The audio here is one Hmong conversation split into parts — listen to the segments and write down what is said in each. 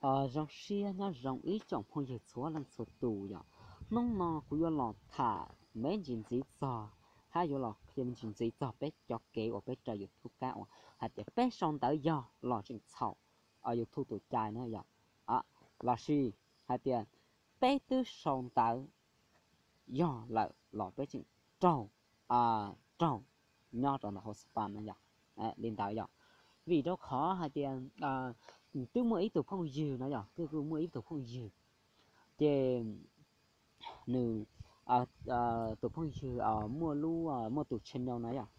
Zoo siab nyob zoo ib tsoom phooj ywg txhua leej txhua tus yom. Hnub no kuv yuav los tham me ntsis ntxiv txog, hab yuav los qhia me ntsis ntxiv txog peb cov kev uas peb raws YouTube kab uas hais tias peb sau ntawv yog los tseem txhaum YouTube tus cai na yom. Lossis hais tias peb twb sau ntawv yog lawm los peb tseem raug, raug nyob rau ntawm hauv spam na yom. Li ntawd yom. Vim rau qhov hais tias twb muaj ib tug phooj ywg no yom, twb muaj ib tug phooj ywg, ces nws, tus phooj ywg muaj lub, muaj tus channel no yom,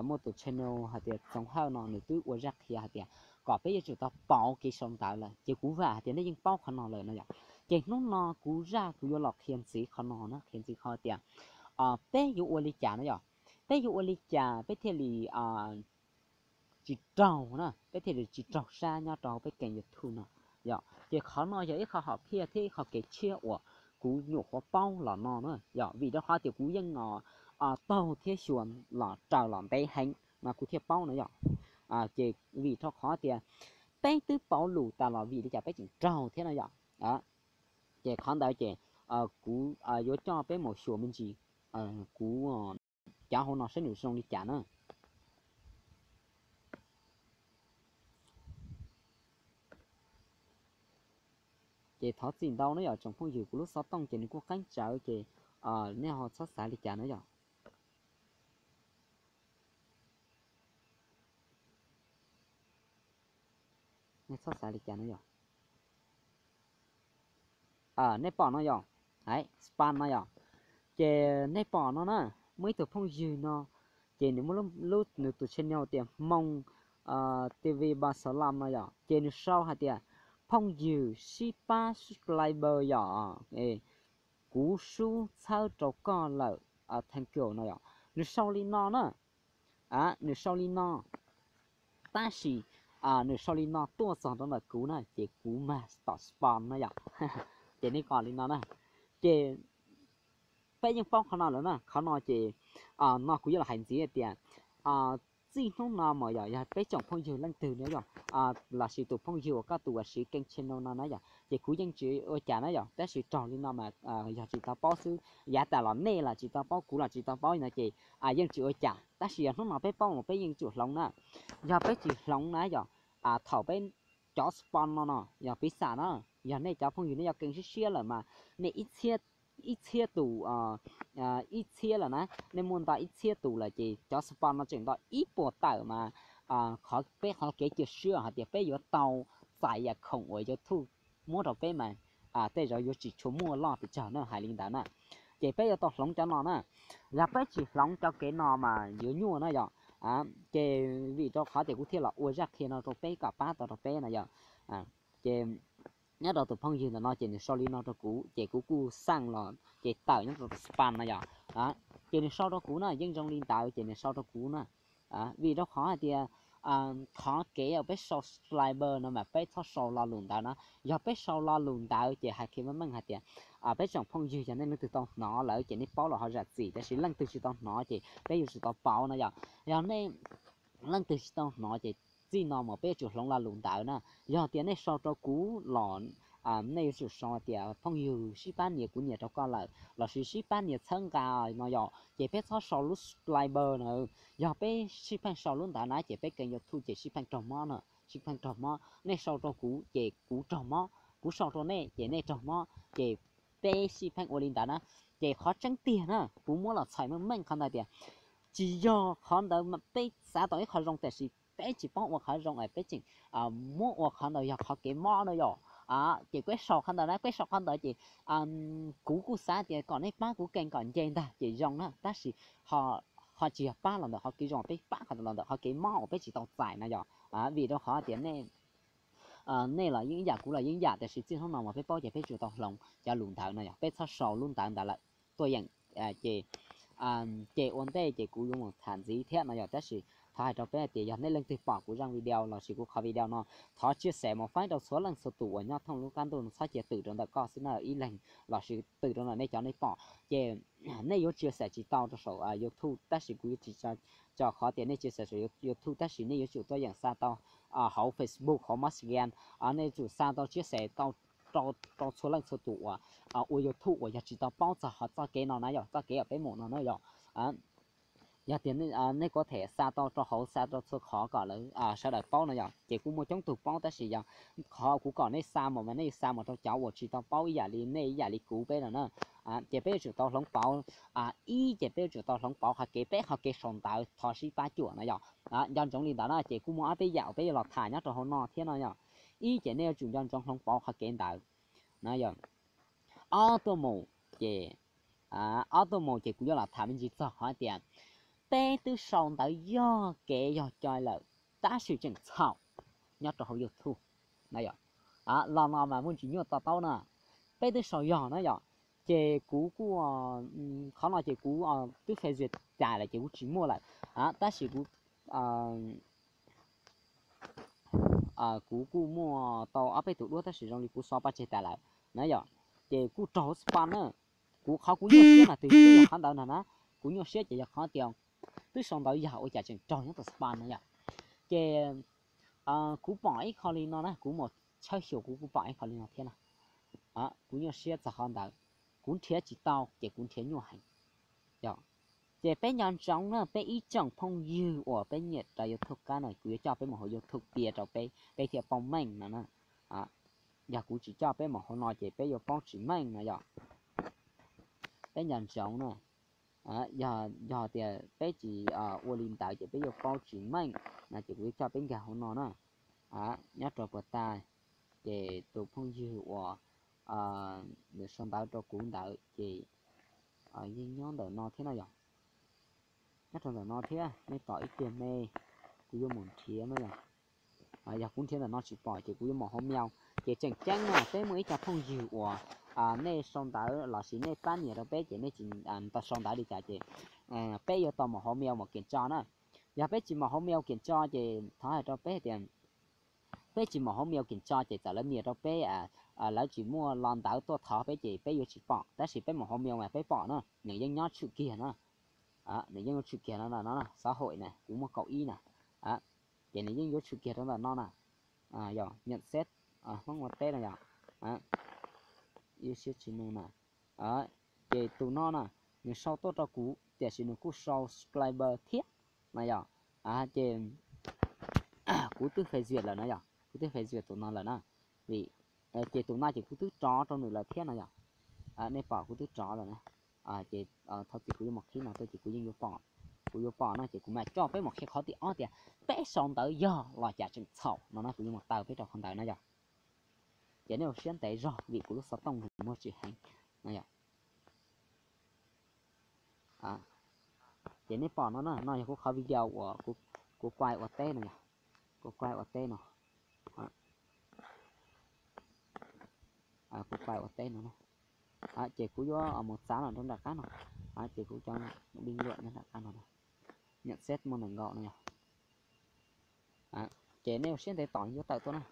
muaj tus channel hais tias Txoov Hawj no nws twb ua zaj qhia hais tias kom peb yuav tsum tau pauv kev sau ntawv lawm, ces kuv vam hais tias nej yeej paub qhov no lawm no yom. Ces hnub no kuv zaj kuv yuav los qhia ntxiv qhov no na, qhia ntxiv qhov tias peb yuav ua li cas na yom, peb yuav ua li cas peb thiaj li tsis raug na, peb thiaj li tsis raug sab nyob rau peb keeb YouTube no yom. Ces qhov no yog ib qho hom phiaj thiab ib qho kev tshiab uas kuv nyuam qhuav paub los no na yom, vim rau qhov tias kuv yeej taug thiab xyuas los raws los ntev heev mas kuv thiaj paub no yom. Ces vim rau qhov tias peb twb pauv lus tas los vim li cas peb tseem raug thiab no yom. Ces qhov ntawd ces kuv yuav coj peb mus xyuas me ntsis kuv cov hauv no saib nws zoo li cas na. Ces thov txim ntau na yom, tsoom phooj ywg, kuv lub xov tooj ces nws kuj qeeb tsawv ces nej ho txhob xav li cas na yom. Nej txhob xav li cas no yom. Nej pom no yom, spam no yom, ces nej pom no na, muaj ib tug phooj ywg no, ces nws muaj lub, nws tus channel tias Hmoob TV Ba Xav Lam no yom, ces nws sau hais tias phooj ywg sib pab subscriber yom, kuv sub txhawb rau koj lawm, thank you no yom. Nws sau li no na, nws sau li no, tab sis nws sau li no tuaj txog rau ntawm kuv na ces kuv mas tom spam na yom. Ces nej pom li no na, ces peb yeej paub qhov no lawm na, qhov no ces no kuv yuav los hais ntxiv tias txij hnub no mas yog, yog peb tsoom phooj ywg leej twg no yom, lossis tus phooj ywg uas koj tus uas siv keeb channel no na yom, ces kuv yeej tsis ua cas na yom, tab sis raug li no mas yog tsis tau paub xwb, yav tas los nej los tsis tau paub, kuv los tsis tau paub no ces yeej tsis ua cas, tab sis yog hnub no peb paub mas peb yeej tsum hloov na. Yog peb tsis hloov na yom, thaum peb cov spam no no yog piv xam na, yog nej cov phooj ywg nej yuav keeb siab siab lawm mas nej ib txhiab tus, ib txhiab lawm na, nej muaj nto ib txhiab tus lawm ces cov spam no tseem nto ib puas tawm mas qhov, peb qhov kev cia siab hais tias peb yuav tau txais yam khoom uas YouTube muab rau peb mas tej zaum yuav tsis tshua muaj loj pes tsawg na, hais li ntawd na. Ces peb yuav tau hloov cov no na, yog peb tsis hloov cov kev no mas yuav nyuaj na yom. Ces vim rau qhov tias kuv thiaj los ua zaj qhia no rau peb kom pab tau rau peb na yom. Ces nyob rau tus phooj ywg ntawm no ces nws sau li no rau kuv ces kuv kuj xaj los ces tawm nyob rau spam na yom. Ces nws sau rau kuv na, yeej zoo li ntawd ces nws sau rau kuv na. Vim rau qhov hais tias qhov kev uas peb sau subscriber no mas peb txhob sau lo lus ntawd na. Yog peb sau lo lus ntawd ces hais qhia meej meej hais tias peb tsoom phooj ywg yog nej leej twg tau hnov lawm ces nej paub los ho zam txim, tab sis leej twg tsis tau hnov ces peb yuav tsum tau pauv na yom. Yog nej leej twg tsis tau hnov ces txij no mas peb yuav tsum hloov lo lus ntawd na. Yog tias nej sau rau kuv los nej yuav tsum sau tias phooj ywg sib pab nias kuv nias rau koj lawm, lossis sib pab nias txhawb nqa no yom, ces peb txhob sau lub subscriber na. Yog peb sib pheej sau lub ntawd na ces peb keeb YouTube ces sib pheej raug mob na, sib pheej raug mob. Nej sau rau kuv ces kuv raug mob, kuv sau rau nej ces nej raug mob, ces peb sib pheej ua li ntawd na. Ces qhov tseeb tiag na kuv muab los txhais meej meej qhov ntawd tias tsis yog qhov ntawd mas peb xav tau ib qho zoo tab sis peb tsis paub ua qhov zoo es peb tseem muab ua qhov ntawd yog qhov kev mob na yom. Ces peb sau qhov ntawd na, peb sau qhov ntawd ces kuv kuj xav tias kom nej pab kuv keeb kom nce ntag ces zoo na, tab sis ho tsis yog pab los ntawm qhov kev zoo, peb pab los ntawm qhov kev mob uas peb tsis tau txais na yom. Vim rau qhov tias nej los yeej ib yam, kuv los yeej ib yam, tab sis txij hnub no mas peb paub ces peb tsum tau hloov cov lus ntawd no yog peb txhob sau lub ntawd ntawd lawm. Tuaj yeem ces, ces ua ntej ces kuv yuav mus tham ntxiv thiab no yog, tab sis thov hais rau peb hais tias yog nej leej twg pom kuv zaj video lossis kuv qhov video no, thov chia sẻ mus faib rau txhua leej txhua tus uas nyob thoob lub qab ntuj no, txhob cia twm rau ntawm koj xwb na, ib leeg lossis twm rau ntawm nej cov nej pom. Ces nej yuav chia sẻ tsis tau rau saum YouTube, tab sis kuv yuav tsis tso qhov tias nej chia sẻ saum YouTube, tab sis nej yuav tsum tuaj yeem xa tau hauv Facebook, hauv Messenger, nej yuav tsum xa tau chia sẻ tau rau txhua leej txhua tus uas ua YouTube uas yog tsis tau paub txog qhov txoj kev no na yom, txoj kev uas peb mus no na yom. Yog tias nej kuj tham xa tau rau hauv, xa rau txhua qhov kom lawv sawv daws paub no yom. Ces kuj muaj coob tug paub tab sis yog qhov kuv kom nej xa mus mas nej xa mus rau cov uas tsis tau paub ib yam li nej ib yam li kuv peb no na. Ces peb yuav tsum tau hloov pauv, ib ces peb yuav tsum tau hloov pauv qhov kev, peb qhov kev sau ntawv thov sib pab cuam no yom. Nco ntsoov li ntawd na, ces kuj muaj ob peb yam uas peb yuav los tham nyob rau hauv no thiab no yom. Ib ces nej yuav tsum nco ntsoov hloov pauv qhov kev ntawd na yom. Ob tuaj mus ces, ob tuaj mus ces kuv yuav los tham me ntsis txog qhov tias peb twb sau ntawv yog kev yog cai lawm tab sis tseem txhaum nyob rau hauv YouTube na yom. Los no mas muaj ntsis nyuaj to taub na, peb twb sau yog na yom. Ces kuv kuj, qhov no ces kuv twb phê duyệt cais lawm ces kuv tsis muaj lawm, tab sis kuv kuv kuj muaj tau ob peb tus duab tab sis zoo li kuv xóa pov tseg tas lawm na yom. Ces kuj raug hauv spam na. Kuv qhov kuv nyuaj siab mas twb yog qhov ntawd ntag na. Kuv nyuaj siab ces yog qhov tias twb sau ntawv yog ua cas tseem raug nyob tom spam no yom. Ces kuv pom ib qho li no na, kuv mus tshawb xyuas kuv kuj pom ib qho li no thiab na. Kuv nyuaj siab txog qhov ntawd, kuv nrhiav tsis tau ces kuv nrhiav nyuaj heev. Ces peb nco ntsoov na, peb ib tsoom phooj ywg uas peb nyiam rau YouTube kab no, kuv yuav coj peb mus hauv YouTube piav rau peb, peb thiaj paub meej no na. Yog kuv tsis coj peb mus hauv no ces peb yuav paub tsis meej no yom. Peb nco ntsoov na, yog tias peb tsis ua li ntawd ces peb yuav paub tsis meej no. Ces kuv yuav coj peb nkag hauv no na. Nyob rau puag ta ces tus phooj ywg uas nws sau ntawv rau kuv ntawd ces yeej nyob ntawm no thiab no yom. Nyob rau ntawm no thiab, nej tos ib pliag me, kuv yuav mus nrhiav no yom. Yog kuv nrhiav ntawm no tsis pom ces kuv yuav mus hauv mail. Ces tseem ceeb no peb muaj ib co phooj ywg uas nej sau ntawv lossis nej pab nias rau peb ces nej tsis tau sau ntawv li cas ces peb yuav tau mus hauv mail mus kiểm tra na. Yog peb tsis mus hauv mail kiểm tra ces thov hais rau peb tias peb tsis mus hauv mail kiểm tra ces txawm lawv nias rau peb, lawv tsis muaj lo ntawv tuaj thov peb ces peb yuav tsis pom, tab sis peb mus hauv mail mas peb pom na, nws yeej nyob tshwm kiag na. Nws yeej yuav tshwm kiag no, xã hội na, kuv muaj kaum ib na. Ces nws yeej yuav tshwm kiag rau ntawm no na. Yog nhận xét, Hmoob ua teb no yom. Ib siab tsis nug na. Ces tus no na, nws sau tuaj rau kuv tiam sis nws kuj sau subscriber thiab na yom. Ces kuv twb phê duyệt lawm na yom, kuv twb phê duyệt tus no lawm na. Vim ces tus no ces kuv twb rov rau nws lawm thiab no yom. Nej pom kuv twb rov lawm na. Ces thov txim kuv yuav mus qhib no tuaj ces kuv yeej yuav pom, kuv yuav pom no ces kuv mam coj peb mus qhia qhov tim ob tias peb sau ntawv yog los cas tseem txhaum no na, kuv yuav mus taw peb rau qhov ntawd na yom. Ces nej ua siab ntev zog vim kuv lub xov tooj nws muaj tsis heev no yom. Ces nej pom no na, no yog kuv qhov video uas kuv quay ua teb no yom, kuv quay ua teb no, kuv quay ua teb no na. Ces kuv yuav mus txav los rau nram qab no, ces kuv cov bình luận nyob nram qab no, nhận xét muaj nees nkaum no yom. Ces nej ua siab ntev tos yuav tawm tuaj na.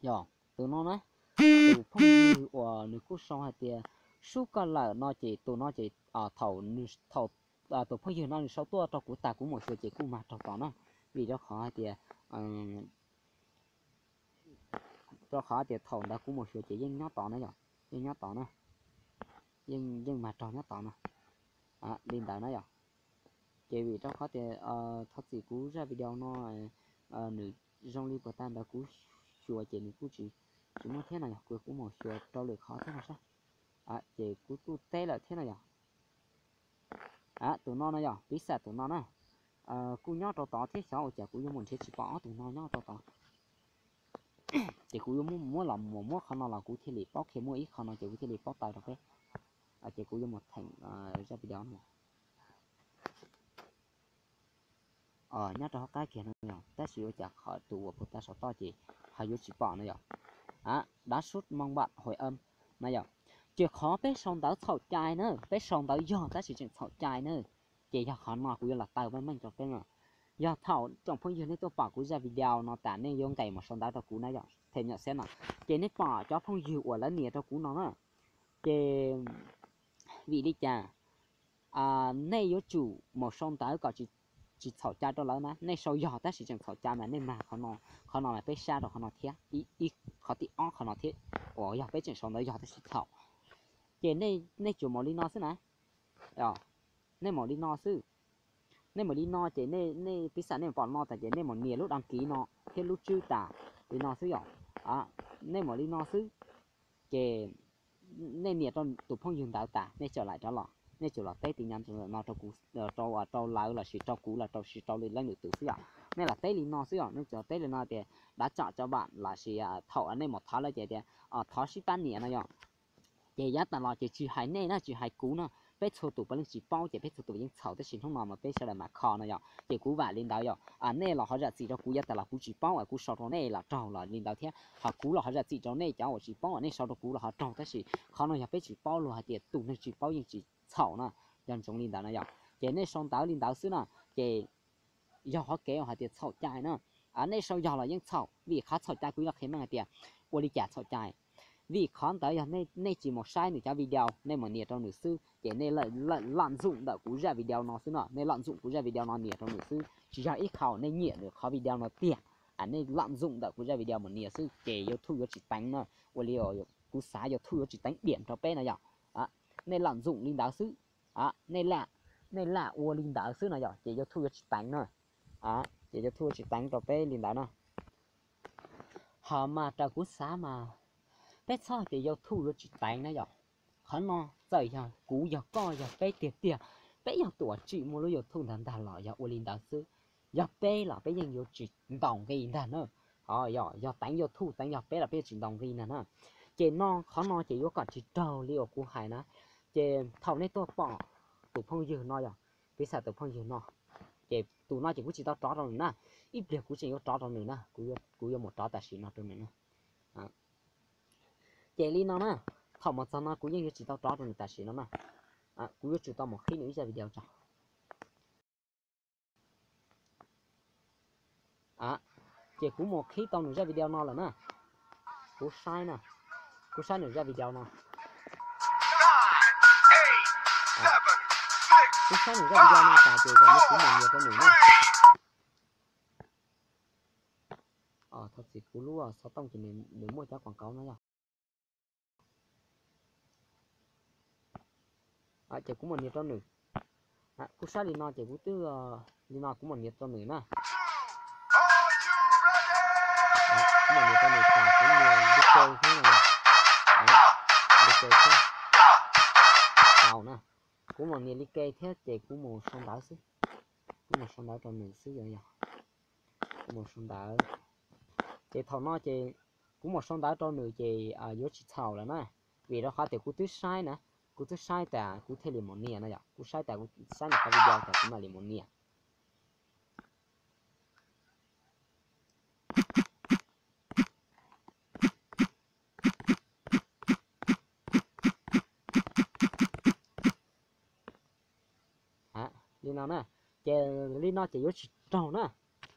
Yog tus no na, tus phooj ywg uas nws kuj sau hais tias sub koj lawm no ces tus no ces thaum, thaum tus phooj ywg no nws sau tuaj rau kuv tas kuv mus xyuas ces kuj mag raug tod na. Vim rau qhov hais tias, rau qhov tias thaum ntawd kuv mus xyuas ces yeej nyob tod na yom, yeej nyob tod na, yeej mag raug nyob tod na. Li ntawd na yom. Ces vim rau qhov tias thov txim kuv zaj video no nws zoo li puas tas ntawd kuv xyuas ces nws kuj tsis, tsis muaj thiab no yom, kuv, kuv mus xyuas rau lwm qhov thiab no saib. Ces kuv kuj teb lawm thiab no yom. Tus no no yog piv xam tus no na, kuj nyob rau tod thiab xyov ua cas kuv yuav mus nrhiav tsis pom ob tug no nyob rau tod. Ces kuv yuav muab los mus muab qhov no los kuv thiaj li paub qhia, muaj ib qho no ces kuv thiaj li paub taw rau peb. Ces kuv yuav mus theem zaj video no. Nyob rau hauv qab kiag no yog, tab sis ua cas qhov tus uas puag ta saum toj ces ho yuav tsis pom no yog. Đá sút mông bạn hồi âm no yog. Ces qhov peb sau ntawv txhaum cai na, peb sau ntawv yog tab sis tseem txhaum cai na. Ces yog qhov no kuv yuav los taw meej meej rau peb no. Yog thaum tsoom phooj ywg nej tuaj pom kuv zaj video no tas nej yuav nqes mus sau ntawv rau kuv na yog, thêm nhận xét no, ces nej pom cov phooj ywg uas lawv nias rau kuv no na, ces vim li cas nej yuav tsum mus sau ntawv kom tsis, tsis txhaum cai rau lawv na, nej sau yog tab sis tseem txhaum cai mas nej mag qhov no, qhov no mas peb sab rau qhov no thiab, ib qhov tim ob qhov no thiab, uas yog peb tseem sau ntawv yog tab sis txhaum. Ces nej tsuas mus li no xwb na, nej mus li no xwb. Nej mus li no ces nej piv xam nej pom no tas ces nej mus nias lub đăng ký no thiab lub tswb tas li no xwb yom. Nej mus li no xwb, ces nej nias rau tus phooj ywg ntawd tas nej txawm laim rov los, nej tsuas los teb tin nhắn no rau kuv, rau lawv lossis rau kuv los rau sis rau leej lwm tus xwb yom. Nej los teb li no xwb yom, nej tsuas teb li no tias đã chọn cho bạn lossis thaum nej mus thov lawv ces tias thov sib pab nias no yom. Ces yav tas los ces tsis hais nej na, tsis hais kuv na, peb txhua tus puav leej tsis paub ces peb txhua tus yeej txhaum tab sis hnub no mas peb sawv daws mam kho no yom. Ces kuv vam li ntawd yom, nej los ho zam txim rau kuv yav tas los kuv tsis paub es kuv sau rau nej los raug los li ntawd thiab, ho kuv los ho zam txim rau nej cov uas tsis paub es nej sau rau kuv los ho raug tab sis qhov no yog peb tsis paub luag hais tias tus neeg tsis paub yeej tsis txhaum na, yog ntsoov li ntawd na yom. Ces nej sau ntawv li ntawd xwb na, ces yog qhov kev uas hais tias txhaum cai na, nej sau yog los yeej txhaum vim qhov txhaum cai kuv yuav qhia meej hais tias ua li cas txhaum cai. Vim qhov ntawd yog nej tsis mus saib nws cov video, nej mus nias rau nws xwb ces nej lợi dụng ntawm kuv zaj video no xwb no, nej lợi dụng kuv zaj video no nias rau nws xwb, tsis yog ib qho nej nyiam nws qhov video no tiag, nej lợi dụng ntawm kuv zaj video mus nias xwb ces YouTube yuav tsis teev na, ua li kuv xav YouTube yuav tsis teev điểm rau peb no yom. Nej lợi dụng li ntawd xwb, nej lam ua li ntawd xwb no yom ces YouTube yuav tsis teev na, ces YouTube yuav tsis teev rau peb li ntawd na. Ho mas raws kuv xav mas peb txhob tias YouTube yuav tsis teev na yom. Qhov no txawm yog kuv yog koj yog peb tiag tiag, peb yog tus uas tsim muaj lub YouTube ntawd ntag los yog ua li ntawd xwb, yog peb los peb yeej yuav tsis ntaus nqi ntag na. Yog teev YouTube teev yog peb los peb yuav tsis ntaus nqi ntag na. Ces no qhov no ces yuav kom tsis raug li uas kuv hais na. Ces thaum nej tuaj pom tus phooj ywg no yom, piv xam tus phooj ywg no, ces tus no ces kuv tsis tau rov rau nws na, ib pliag kuv tseem yuav rov rau nws na, kuv yuav mus rov tam sim no rau nws na. Ces li no na, thaum mus txog no kuv yeej yuav tsis tau rov rau nws tam sim no na, kuv yuav tsum tau mus qhib nws ib zaj video tso. Ces kuv mus qhib tau nws zaj video no lawm na. Kuv saib na, kuv saib nws zaj video no, kuv saib nws zaj video no tas ces kuv mus nias rau nws na. Thov txim, kuv lub xov tooj ces nws muaj cov quảng cáo no yog. Ces kuv mus nias rau nws, kuv saib li no ces kuv twb, li no kuv mus nias rau nws na. Kuv mus nias rau nws tas kuv nias li ke thiab no, li ke thiab, tau na. Kuv mus nias li ke thiab ces kuv mus sau ntawv xwb, kuv mus sau ntawv rau nws xwb yog, kuv mus sau ntawv. Ces thaum no ces kuv mus sau ntawv rau nws ces yuav tsis txhaum lawm na, vim rau qhov tias kuv twb saib na, kuv twb saib tas kuv thiaj li mus nias no yom, kuv saib tas kuv saib nws qhov video tas kuv mam li mus nias. Li no na, ces li no ces yuav tsis raug na.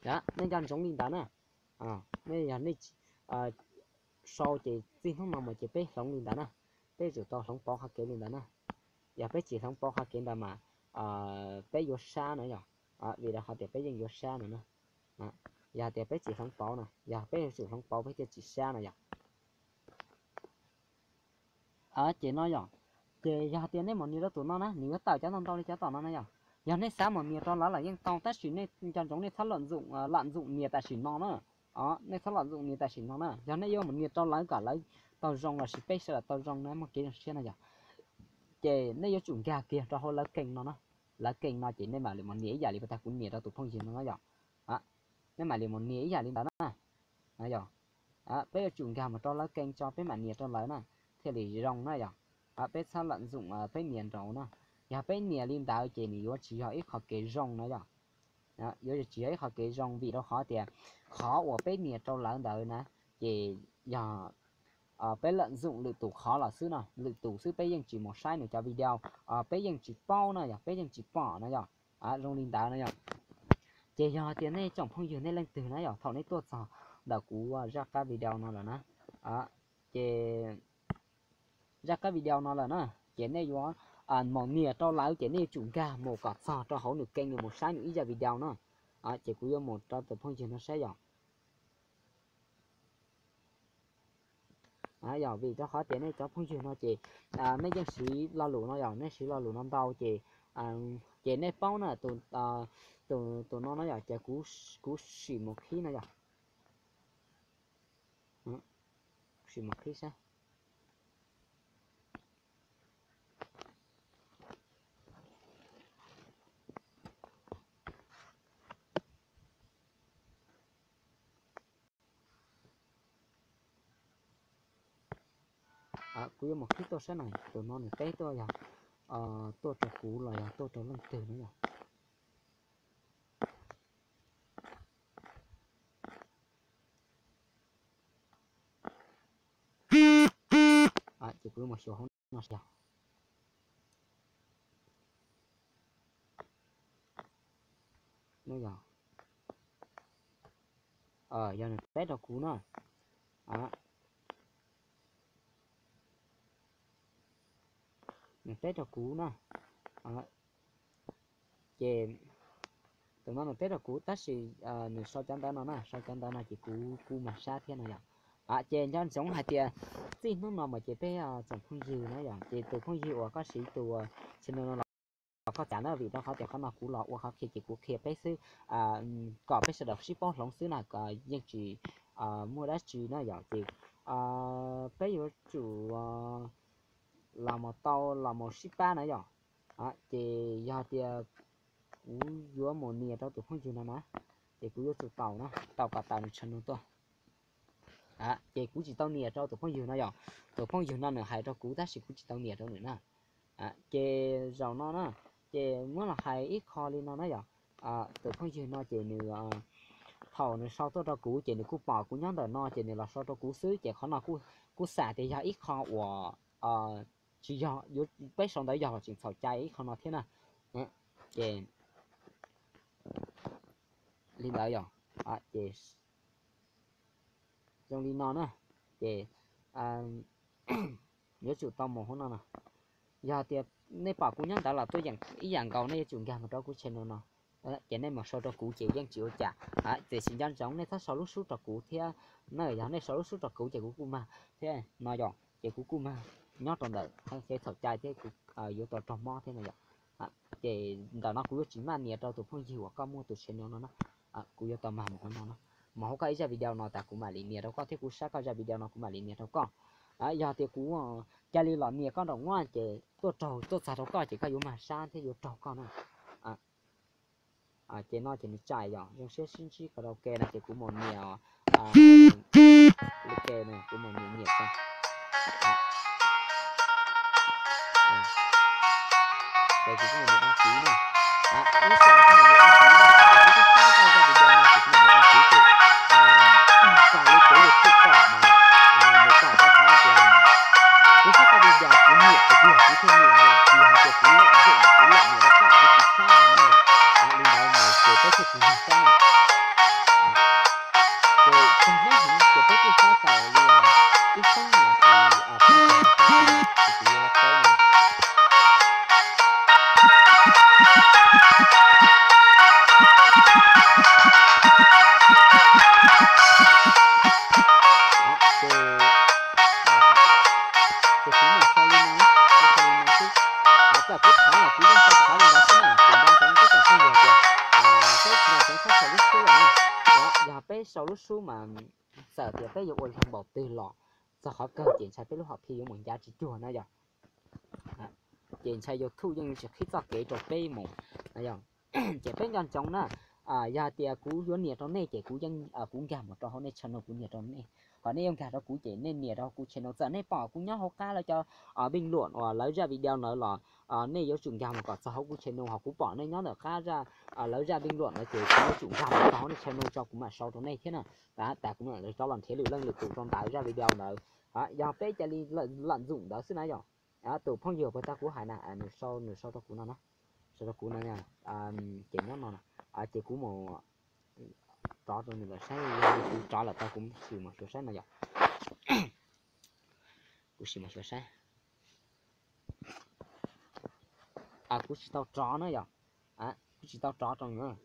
Nej nco ntsoov li ntawd na. Nej yog nej sau ces txij hnub no mus ces peb hloov li ntawd na, peb tsum tau hloov pauv qhov kev li ntawd na. Yog peb tsis hloov pauv qhov kev ntawd mas peb yuav sab na yom, vim rau qhov tias peb yeej yuav sab no na. Yog tias peb tsis hloov pauv no, yog peb yuav tsum hloov pauv peb thiaj tsis sab no yom. Ces no yom, ces yog tias nej mus nias rau tus no na nws yuav tawm cov ntau ntau li cov tom no na yom. Yog nej xav mus nias rau lawv los yeej tau tab sis nej nco ntsoov nej txhob lợi dụng, lợi dụng nias tam sim no na. Nej txhob lợi dụng nias tam sim no na, yog nej yuav mus nias rau lawv kom lawv tau zoo lossis peb sawv daws tau zoo na muaj kev zoo siab no yom. Ces nej yuav tsum nkag kiag rau hauv lawv kênh no na, lawv kênh no ces nej mam li mus nias ib yam li pas tag kuv nias rau tus phooj ywg no na yom. Nej mam li mus nias ib yam li ntawd na. Yog peb yuav tsum nkag mus rau lawv kênh tso peb mam nias rau lawv na, thiaj li zoo na yom. Peb txhob lợi dụng peb nias nraud na, yog peb nias li ntawd ces nws yuav tsis yog ib qho kev zoo na yom. Yuav tsis yog ib qho kev zoo vim rau qhov tias qhov uas peb nias rau lawv ntawd na, ces yog peb lợi dụng lwm tus qhov los xwb no, lwm tus xwb peb yeej tsis mus saib nws cov video, peb yeej tsis paub na yog peb yeej tsis pom na yom. Zoo li ntawd na yom. Ces yog tias nej tsoom phooj ywg nej leej twg na yog thaum nej tuaj txog ntawm kuv zaj qab video no lawm na, ces zaj qab video no lawm na, ces nej yuav mus nias rau lawv ces nej yuav tsum nkag mus kom txog rau hauv nws kênh, mus saib nws ib zaj video na. Ces kuv yuav mus rau tus phooj ywg no saib yom. Yog vim rau qhov tias nej cov phooj ywg no ces nej yeej siv lo lus no yom, nej siv lo lus no ntau ces, ces nej paub na, tus, tus no no yom, ces kuv sim mus qhib no yom. Sim mus qhib saib. Kuv yuav mus qhib tuaj saib na, tus no nws teb tuaj yog tuaj rau kuv los yog tuaj rau leej twg no yom. Ces kuv yuav mus xyuas hauv no yog. Yog nws teb rau kuv na. Nws teb rau kuv na. Ces tus no nws teb rau kuv tab sis nws sau cov ntawv no na, sau cov ntawv no ces kuv kuj mag sab thiab no yom. Ces nco ntsoov hais tias txij hnub no mas ces peb tsoom phooj ywg na yom, ces tus phooj ywg uas koj siv tus channel no los koj cas na, vim rau qhov tias qhov no kuv los ua qhov qhia ces kuv qhia peb xwb, kom peb sawv daws sib paub hloov xwb na, yeej tsis muaj dab tsi na yom. Ces peb yuav tsum los mus tau los mus sib pab na yom. Ces yog tias kuv yuav mus nias rau tus phooj ywg no na, ces kuv yuav tsum tau na, tau kom tau nws channel tuaj. Ces kuv tsis tau nias rau tus phooj ywg no yom, tus phooj ywg no nws hais rau kuv tab sis kuv tsis tau nias rau nws na. Ces zaum no na, ces muab los hais ib qho li no na yom, tus phooj ywg no ces nws, thaum nws sau tuaj rau kuv ces nws kuj pom kuv nyob ntawm no ces nws los sau rau kuv xwb, ces qhov no kuj xav tias yog ib qho uas tsis yog, peb sau ntawv yog los tseem txhaum cai ib qho no thiab na. Ces li ntawd yom, ces zoo li no na, ces yuav tsum tau mus hauv no na. Yog tias nej pom kuv nyob ntawd los tuaj ib yam nkaus nej yuav tsum nkag mus rau kuv channel no, ces nej mus sau rau kuv ces yeej tsis ua cas. Tiam sis nco ntsoov nej txhob sau lub sub rau kuv thiab na, yog nej sau lub sub rau kuv ces kuv kuj mag thiab no yom, ces kuv kuj mag nyob rau ntawm kev txhaum cai thiab kuv yuav tau raug mob thiab no yom. Ces ntawm no kuv yuav tsis maj nias rau tus phooj ywg uas koj muaj tus channel no na, kuv yuav tau mag mus hauv no na. Mus hauv koj ib zaj video no tas kuv mam li nias rau koj thiab kuv saib koj zaj video no kuv mam li nias rau koj. Yog tias kuv cia li los nias koj nraum no ces tuaj raug tuaj txog rau koj ces koj yuav mag sab thiab yuav raug koj na. Ces no ces nws tsai yom, zoo siab sib ntsib karaoke no ces kuv mus nias li ke no, kuv mus nias nias tso. Ces kuv kuj mus nias đăng ký na. Ib xav kuv mus nias đăng ký na, ces kuv twb saib tau zaj video no ces kuv mus nias đăng ký ces txog li kuv yog thiaj kom mas nws kom tau qhov tias kuv saib tau video kuv nyiam ces kuv yog kuv thiaj nyiam lawm, tsis yog hais tias kuv lom zem kuv lom nias rau koj kuv tsis saib no na. Li ntawd mas ces peb thiaj tsis yog saib na. Ces txog hnub heev ces peb kuj saib tau li ib xeeb los sis peb tau peb no. Ces kuv mam sau li no, sau li no xwb. Txawm kuv thov los kuv yeej tau thov li ntawd xwb na, ces nco ntsoov peb tsoom phooj ywg tias peb nco ntsoov txhob sau lub sub lawm na. Yog peb sau lub sub mas txawm tias peb yuav ua zoo npaum twg los txog qhov kawg ces ntshai peb lub hom phiaj yuav mus ncav tsis cuag na yom. Ces ntshai YouTube yeej tsis qhib txoj kev rau peb mus na yom. Ces peb nco ntsoov na, yog tias kuv yuav nias rau nej ces kuv yeej, kuv nkag mus rau hauv nej channel kuv nias rau nej, ho nej yuav nkag rau kuv ces nej nias rau kuv channel, txawm nej pom kuv nyob hauv qab lawv cov bình luận uas lawv zaj video ntawd los nej yuav tsum nkag mus kom txog hauv kuv channel, ho kuv pom nej nyob ntawm qab lawv zaj bình luận ntawd ces kuv yuav tsum nkag mus txog hauv nej channel tso kuv mam sau rau nej thiab na. Tab tas kuv mam rov los nrhiav lwm leej lwm tus rau ntawm zaj video ntawd. Yog peb cia li lợi dụng ntawd xwb na yom. Tus phooj ywg puas tau kuv hais na, nws sau, nws sau rau kuv no na, sau rau kuv no, ces nyob no na, ces kuv mus rov rau nws lawm saib, yog kuv rov lawm tau kuv sim mus xyuas saib no yom. Kuv sim mus xyuas saib. kuv tsis tau rov na yom, kuv tsis tau rov rau na.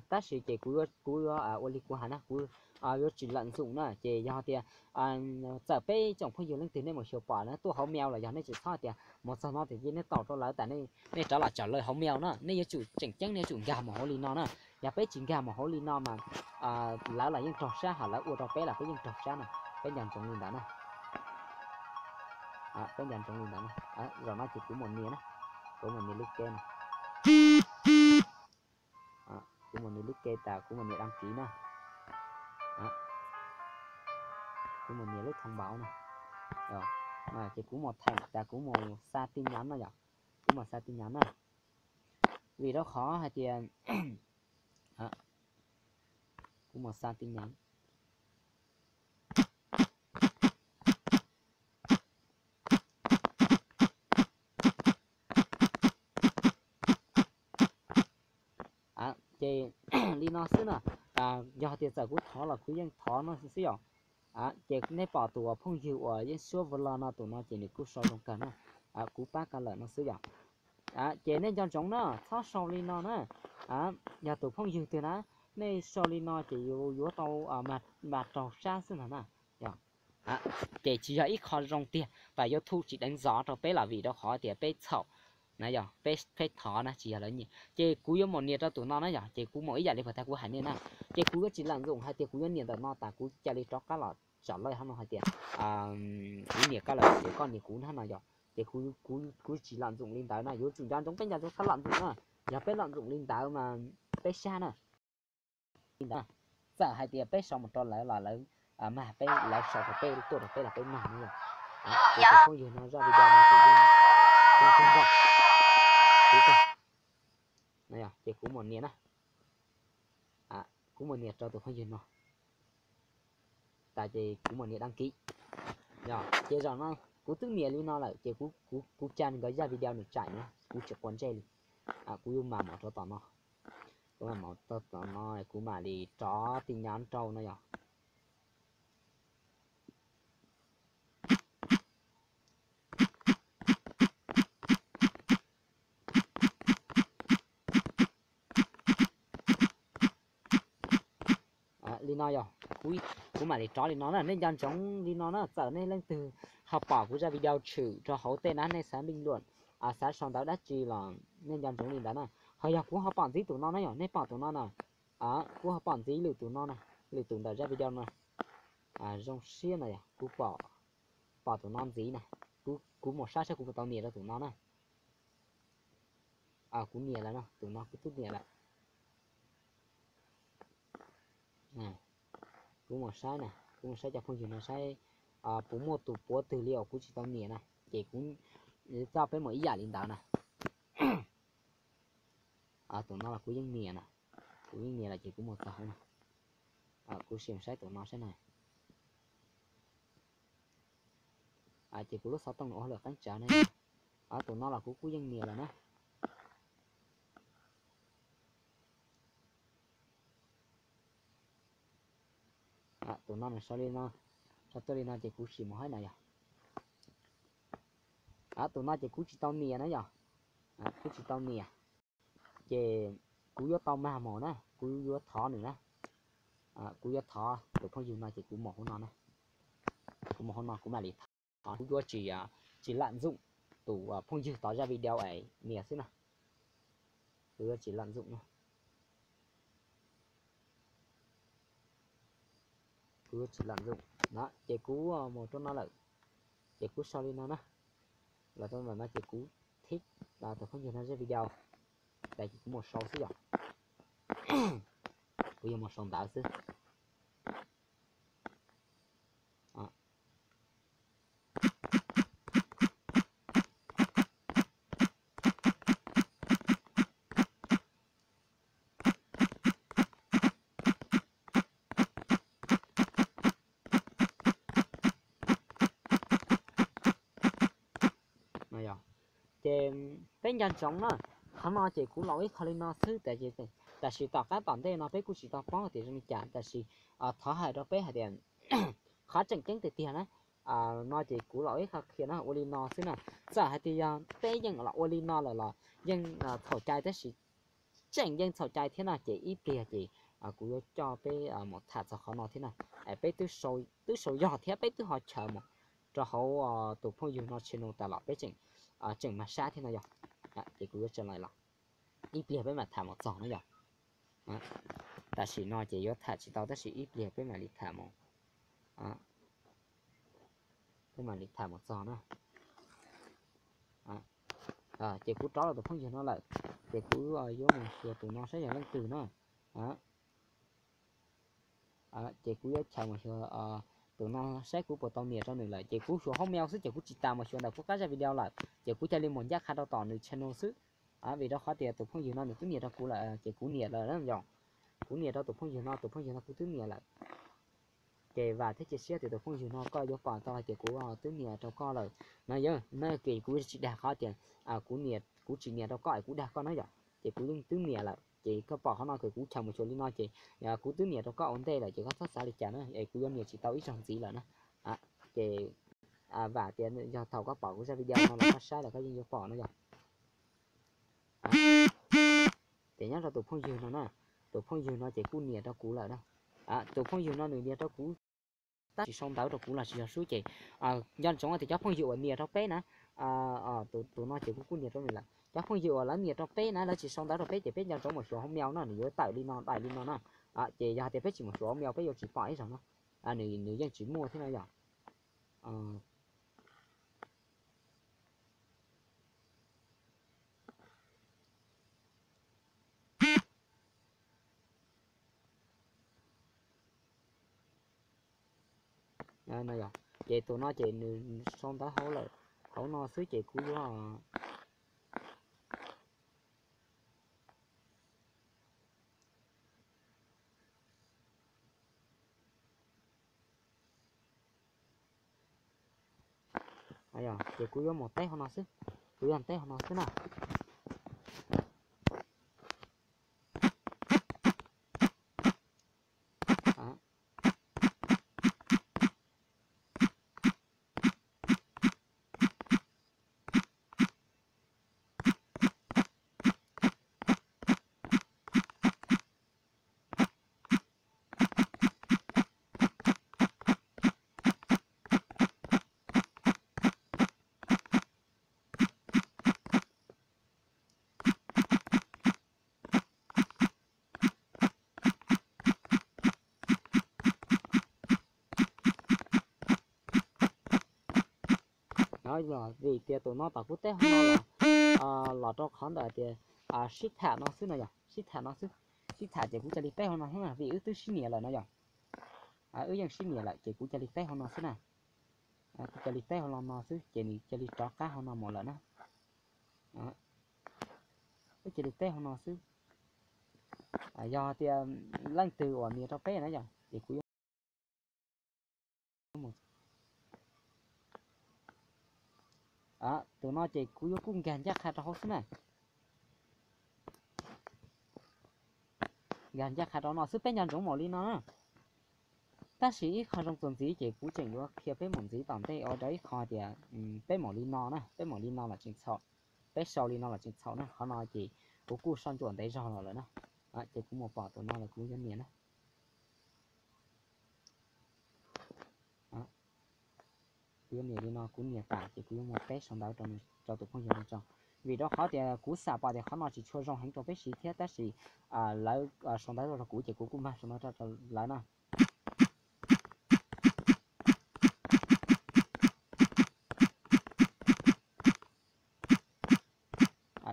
Tab sis ces kuv, kuv yuav ua li kuv hais na, kuv yuav tsis lom zem na, ces yog tias txawm peb tsoom phooj ywg leej twg nej mus xyuas pom na tuaj hauv mail los yog nej tsis txhob tias mus txog no tias nej tau rau lawv tas, nej rov los tsom lawv hauv mail na, nej yuav tsum tseem ceeb nej yuav tsum nkag mus hauv li no na. Yog peb tsis nkag mus hauv li no mas lawv los yeej raug sab, ho lawv ua rau peb los peb yeej raug sab na. Peb nco ntsoov li ntawd na. Peb nco ntsoov li ntawd na. Zaum no ces kuv mus nias na, kuv mus nias lub ke na. Kuv mus nias lub ke tas kuv mus nias đăng ký na. Kuv mus nias lub thông báo na. Ces kuv mus theem tas kuv mus xa tin nhắn no yom. Kuv mus xa tin nhắn na. Vim rau qhov hais tias kuv mus xa tin nhắn. Ces li no xwb na, yog tias txawm kuv thov los kuv yeej thov no xwb yom. Ces nej pom tus uas phooj ywg uas yeej suab vlog no tus no ces nws kuj sau zoo kawg na. Kuv pab koj lawm no xwb yom. Ces nej nco ntsoov na, txhob sau li no na. Yog tus phooj ywg twg na, nej sau li no ces yuav tau mas raug sab xwb ntag na. Ces tsis yog ib qho zoo tiag, tas YouTube tsis deev zov rau peb los vim rau qhov tias peb txhaum na yom, peb thov na tsis yog lawv nyiam. Ces kuv yuav mus nias rau tus no na yom, ces kuv mus ib yam li puas tag kuv hais nej na. Ces kuv yuav tsis lom zem hais tias kuv yuav nias ntawm no tas kuv cia li rov qab los tsom lawv hauv no hais tias kuv nias koj lawm ces koj nias kuv na no yom. Ces kuv tsis lom zem li ntawd na, yuav tsum nco ntsoov peb nco ntsoov txhob lom zem na. Yog peb lom zem li ntawd mas peb sab na. Li ntawd, txawm hais tias peb sau mus rau lawv los lawv mag peb, lawv sau rau peb tuaj rau peb los peb mag na yom. Ces tus phooj ywg no zaj video no ces yeej zoo kawg nkaus. Ces kuv mus nias na. Kuv mus nias rau tus phooj ywg no tas ces kuv mus nias đăng ký. Ces zaum no kuv twb nias li no lawm ces kuv tsa nkawd zaj video nws tsaim na, kuv tsis quav ntsej li. Kuv yuav mam mus rau tom no. Kuv mam mus rau tom no, kuv mam li rov tin nhắn rau no yom. Li no yom, kuv mam li rov li no na, nej nco ntsoov li no na, txawm nej leej twg ho pom kuv zaj video tshwm rau hauv tej na nej xav bình luận, xav sau ntawv dab tsi los nej nco ntsoov li ntawd na. Ho yog kuv ho pom ntxiv tus no na yom, nej pom tus no na, kuv ho pom ntxiv lwm tus no na, lwm tus ntawm zaj video no. Zoo siab no yog kuv pom, pom tus no ntxiv na, kuv mus saib saib kuv puas tau nias rau tus no na. Kuv nias lawm no, tus no kuv twb nias lawm. Kuv mus saib na, kuv mus saib cov phooj ywg no saib puas muaj tus puav twg li uas kuv tsis tau nias na, ces kuv coj peb mus ib yam li ntawd na. Tus no los kuv yeej nias na, kuv yeej nias lawm ces kuv mus txog hauv na. Kuv sim saib tus no saib na. Ces kuv lub xov tooj nws ua hauj lwm qeeb tsawv ne. Tus no los kuv kuj yeej nias lawm na. Tus no nws sau li no, sau tuaj li no ces kuv sim mus haib na yog. Tus no ces kuv tsis tau nias na yog, kuv tsis tau nias. Ces kuv yuav tau mag mus na, kuv yuav thov nws na. Kuv yuav thov tus phooj ywg no ces kuv mus hauv no na. Kuv mus hauv no kuv mam li thov, kuv yuav tsis, tsis lam ntxum tus phooj ywg tov zaj video es nias xwb na. Kuv yuav tsis lam ntxum na. Kuv yuav tsis lam ntxum no ces kuv mus rau no lawm. Ces kuv sau li no na. Los rau ntawm no ces kuv thib tus phooj ywg no zaj video. Ces kuv mus sau xwb yom. Kuv yuav mus sau ntawv xwb. Ces peb nco ntsoov na, qhov no ces kuv laus ib qho li no xwb, tam sis tom qab tom ntej no peb kuj tsis tau paub tias zoo li cas, tab sis thov hais rau peb hais tias qhov tseem ceeb tiag tiag na, No ces kuv los ib qho qhia no ua li no xwb na. Txawm hais tias yog peb yeej los ua li no lawm los yeej txhaum cai, tab sis tseem yeej txhaum cai thiab no ces ib pliag ces kuv yuav coj peb mus tham txog qhov no thiab no. Peb twb sau yog thiab peb twb ho chaw mus rau hauv tus phooj ywg no channel tas los peb tseem, tseem mag sab thiab no yog. Ces kuv yuav tsa lais los ib pliag peb mam tham mus txog no yog. Tam sim no ces yuav tham tsis tau tab sis ib pliag peb mam li tham mus, peb mam li tham mus txog na. Ces kuv rov los tus phooj ywg no lawm, ces kuv yuav mus xyuas tus no saib yog leej twg na. Ces kuv yuav chaw mus xyuas tus no saib kuv puas tau nias rau nws lawm. Ces kuv xyuas hauv mail xwb ces kuv tsis tas mus xyuas ntawm kuv qab zaj video lawm, ces kuv cia li mus ncaj qha rau tom nws channel xwb. Vim rau qhov tias tus phooj ywg no nws twb nias rau kuv lawm ces kuv nias lawm yog. Kuv nias rau tus phooj ywg no, tus phooj ywg no kuv twb nias lawm. Ces vam thiab cia siab tias tus phooj ywg no koj yuav pom tau hais tias kuv twb nias rau koj lawm no yog. No ces kuv tsis dag qhov tias kuv tsis nias rau koj es kuv dag koj na yog, ces kuv yeej twb nias lawm. Ces koj pom qhov no ces kuv chaw mus xyuas li no ces kuv twb nias rau koj ua ntej lawm ces koj txhob xav li cas na, es kuv yuav nias tsis tau ib zaug ntxiv lawm na. Ces vam tias yog thaum koj pom kuv zaj video no los koj saib los koj yeej yuav pom no yog. Ces nyob rau tus phooj ywg no na, tus phooj ywg no ces kuj nias rau kuv lawm na. Tus phooj ywg no nws nias rau kuv tab sis sau ntawv rau kuv los tsis yog sub ces nco ntsoov tias cov phooj ywg uas nias rau peb na, tus no ces kuv kuj nias rau nws lawm. Cov phooj ywg uas lawv nias rau peb na lawv tsis sau ntawv rau peb ces peb nco ntsoov mus xyuas hauv mail no nws yuav tawm li no daim li no na. Ces yog tias peb tsis mus xyuas hauv mail peb yuav tsis pom ib zaug no, nws yeej tsis muaj thiab no yog. Ces tus no ces nws sau ntawv hauv lawm, hauv no xwb ces kuv yuav ces kuv yuav mus teb hauv no xwb, kuv yuav teb hauv no xwb na. Vim tias tus no tom kuv teb hauv no los, los rau qhov ntawm tias sib tham no xwb no yog, sib tham no xwb. Sib tham ces kuv cia li teb hauv no xwb na, vim wb twb sib nias lawm no yog. Wb yeej sib nias lawm ces kuv cia li teb hauv no xwb na. Kuv cia li teb hauv no xwb ces nws cia li rov qab hauv no mus lawm na. Wb cia li teb hauv no xwb. Yog tias leej twg uas nias rau peb na yog ces kuv yuav tus no ces kuv yuav kuj nkag ncaj qha rau hauv xwb na. Nkag ncaj qha rau no xwb, peb nco ntsoov mus li no na. Tab sis ib qho zoo txuas ntxiv ces kuv tseem yuav qhia peb mus ntxiv tom ntej ua rau ib qho tias peb mus li no na, peb mus li no los tseem txhaum, peb sau li no los tseem txhaum na. Qhov no ces kuv kuj soj ntsuam ntev zog los lawm na. Ces kuv mus pom tus no lawm kuv yuav nias na. Kuv yuav nias li no, kuv nias tas ces kuv yuav mus teb sau ntawv rau tus phooj ywg no tso. Vim rau qhov tias kuv xam pom tias qhov no tsis tshua zoo heev rau peb siv thiab tab sis lawv sau ntawv rau kuv ces kuv kuj mag sau ntawv rau lawv na.